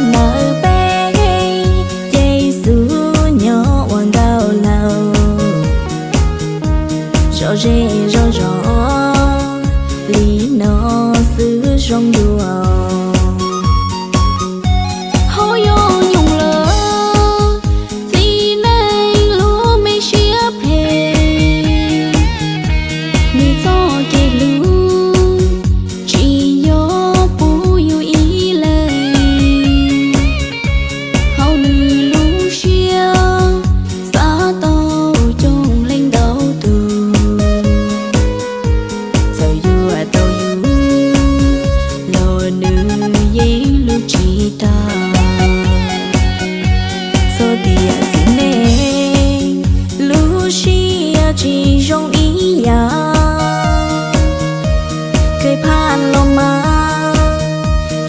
Ntawm peb ces xub nyob ua nkauj laus, zov zej zov zos li no xwb zoo dua. Ho yog nyoos lawm, txiv neej lub me siab phem, nws txoj kev hlub tsis yog puv yus ib leeg. Hauv nws lub siab xav tau coob leej ntau tus, txawm yuav tau yus los nws yeej hlub tsis tag. Txhob tias txiv neej lub siab tsis zoo ib yam, kheej phaj los mas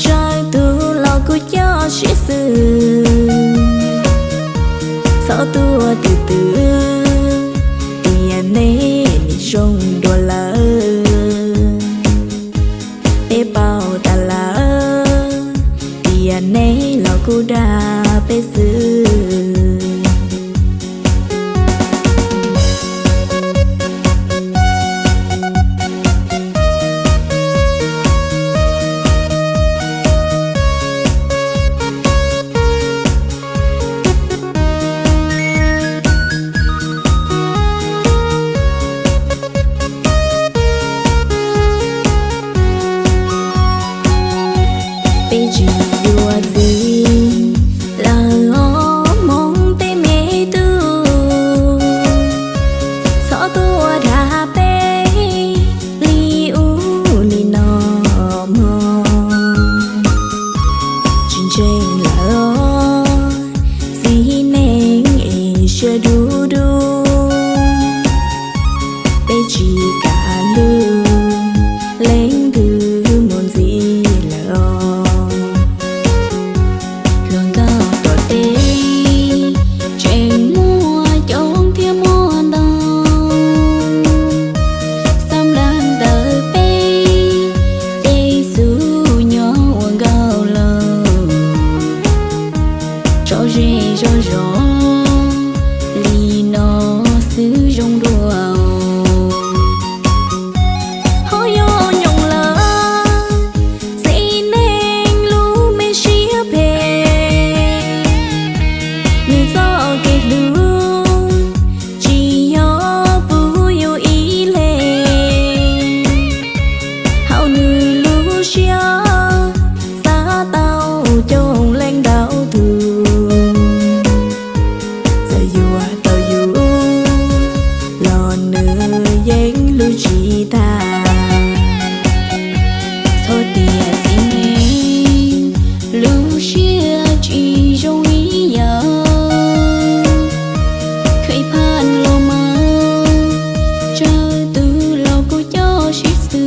tsawg tus los kuj coj siab xwb. Txhob tuaj twm twm tias neb nim zoo dua lawm. Peb paub tas lawm tias neb los kuj dag peb xwb. Peb tsis yuav txiv lawm os Hmoob tej me tub, txhob tuaj dag peb li ub li no mog. Tsis ntseeg lawm os txiv neej es siab dub dub, peb tsis kam hlub leej twg mus ntxiv lawm os. Hluas nkauj tom teb tseem muaj coob thiab muaj ntau, xa nplawg ntawm peb ces xub nyob ua nkauj laus, zov zej zov zos li no xwb zoo dua. Ho yog nyoos lawm, txiv neej lub me siab phem, nws txoj kev hlub tsis yog puv yus ib leeg. Hauv nws lub siab xav tau coob leej ntau tus, txawm yuav tau yus los nws yeej hlub tsis tag. Txhob tias txiv neej lub siab tsis zoo ib yam, kheej phaj los mas tsawg tus los kuj coj siab xwb.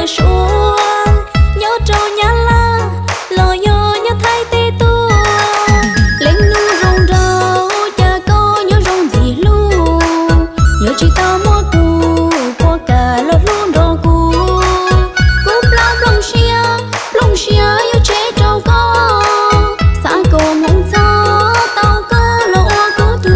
Suav, nyob rau Nyab Laj los yog nyob Thaib teb tuaj. Leej nus zoo nraug, cas koj nyob zoo ntxim hlub, yuav tsis tau muaj tus puas kam los hlub nrog kuv. Kuv plob nplooj siab, nplooj siab yuav tseg rau koj, xav kom hmoov txog tau koj los ua kuv tug.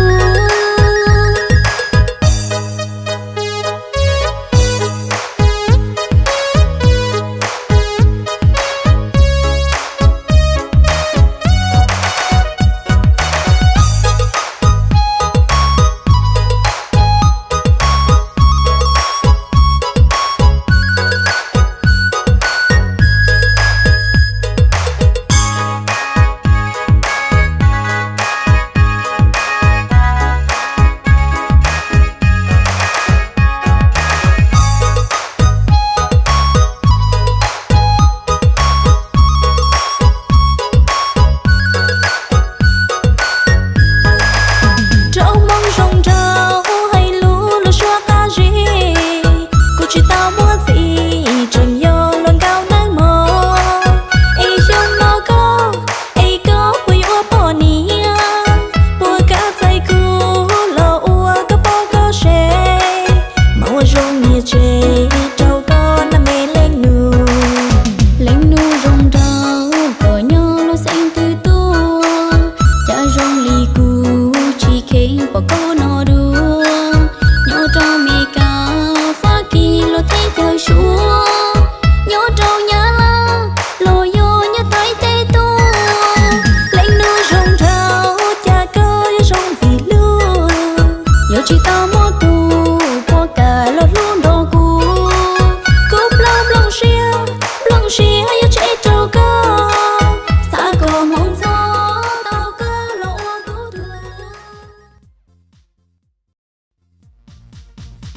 Rau Hmoob zoo nraug hais lus luag suab qab zib, kuv tsis tau muaj txiv tseem yog luag nkauj neej mog. Es xyoo no koj, es koj puas yuav ua poj niam, puas kam txais kuv los ua koj poj koj sev, mas ua zoo nias tseg rau koj na me leej nus. Leej nus zoo nraug kom nyob luag xeeb twg tuaj, cas zoo li kuv tsis kheev pom koj no dua. Nyob rau Mes Kas, Fab Kis los teb chaws Suav, nyob rau Nyab Laj los yog nyob Thaib teb tuaj. Leej nus zoo nraug, cas koj yuav zoo ntxim hlub, yuav tsis tau muaj tus puas kam los hlub nrog kuv. Kuv plob nplooj siab, nplooj siab yuav tseg rau koj, xav kom hmoov txog tau koj los ua kuv tug.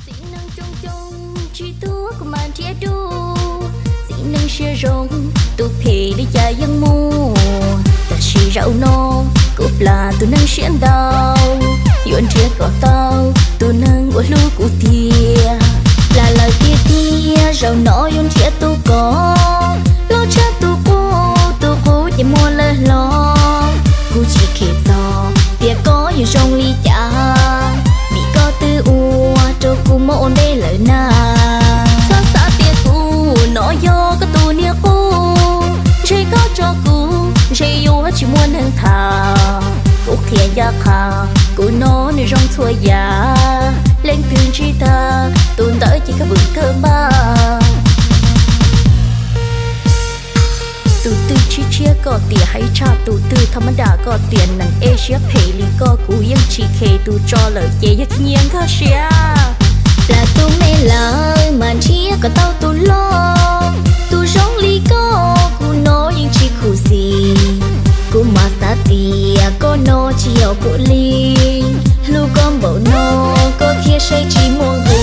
Txiv neej coob coob tsis tuag kuv mas nrhiav dua, txiv neej siab zoo tus phem li cas yeej muaj. Tab sis zaum no kuv plam tus neeg siab ntau, yuav nrhiav kom tau tus neeg uas hlub kuv tiag. Plam lawm tiag tiag, zaum no yuav nrhiav tus kov, los tshaj tus qub, tus qub ces muaj lawm hlo. Kuv tsis kheev txog tias koj yuav zoo li cas, vim koj twb ua rau kuv mob ua ntej lawm na. Txhob xav tias kuv no yog koj tus niag qub, ntshe koj tso kuv ntshe yuav tsis muaj neeg tham. Kuv qhia ncaj qha, kuv no nws zoo txhua yam, leej twg ntsib tag tus ntawd ces kawg vwm kawg npaj. Tus twg tshiab tshiab koj tias heev tshaj, tus twg tha mab dam koj tias neeg ej siab phem li koj, kuv yeej tsis kheev, tus tso lawm ces yog khib nyiab nkag siab. Plam tus me lawm mas nrhiav kom tau tus loj, tus zoo li koj kuv no yeej tsis khuv xim. Kuv mas xav tias koj no tsis yog kuv li, hlub koj npaum no koj thiaj saib tsis muaj nqis.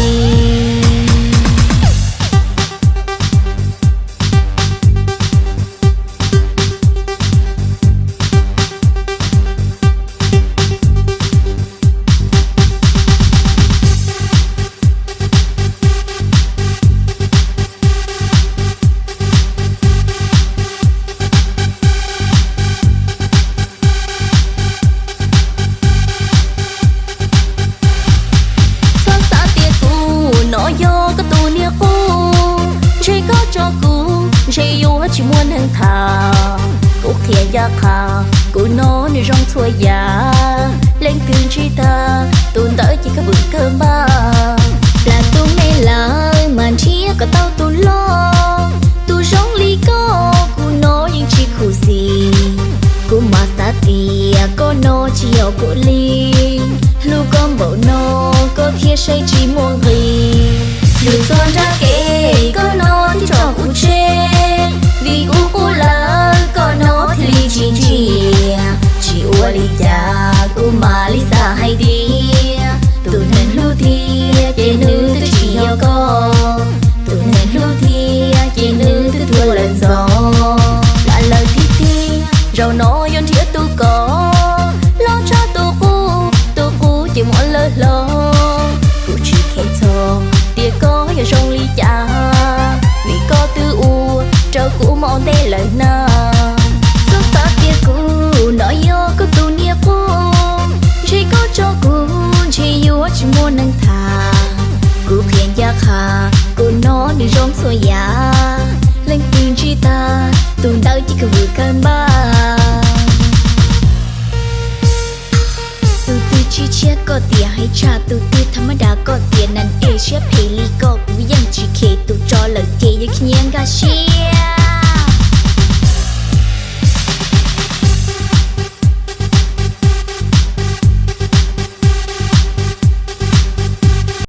Txhob xav tias kuv no yog koj tus niag qub, ntshe koj tso kuv ntshe yuav tsis muaj neeg tham. Kuv qhia ncaj qha, kuv no nws zoo txhua yam, leej twg ntsib tag tus ntawd ces kawg vwm kawg npaj. Plam tus me lawm mas nrhiav kom tau tus loj, tus zoo li koj kuv no yeej tsis khuv xim. Kuv mas xav tias koj no tsis yog kuv li, hlub koj npaum no koj thiaj saib tsis muaj nqis. Lwm txoj nrab kev koj no thiaj tso kuv tseg, vim kuv qub lawm koj no thiaj li tsis ntsia. Tsis ua li cas kuv mam li xav hais tias, tus neeg hlub tiag ces nws twb tsis yog koj, tus neeg hlub tiag ces nws twb tuag lawm ntxov. Plam lawm tiag tiag, zaum no yuav nrhiav tus kov, los tshaj tus qub, tus qub ces muaj lawm hlo. Kuv tsis kheev txog tias koj yuav zoo li cas, vim koj Kuv ua mov ua ntej lawm na. Txhob xav tias kuv no yog koj tus niag qub, ntshe koj tso kuv ntshe yuav tsis muaj neeg tham. Kuv qhia ncaj qha, kuv no nws zoo txhua yam. Leej twg ntsib tag, tus ntawd ces kawg vwm kawg npaj. Tus twg tsis tshiab koj tias heev tshaj, tus twg tham mab das koj tias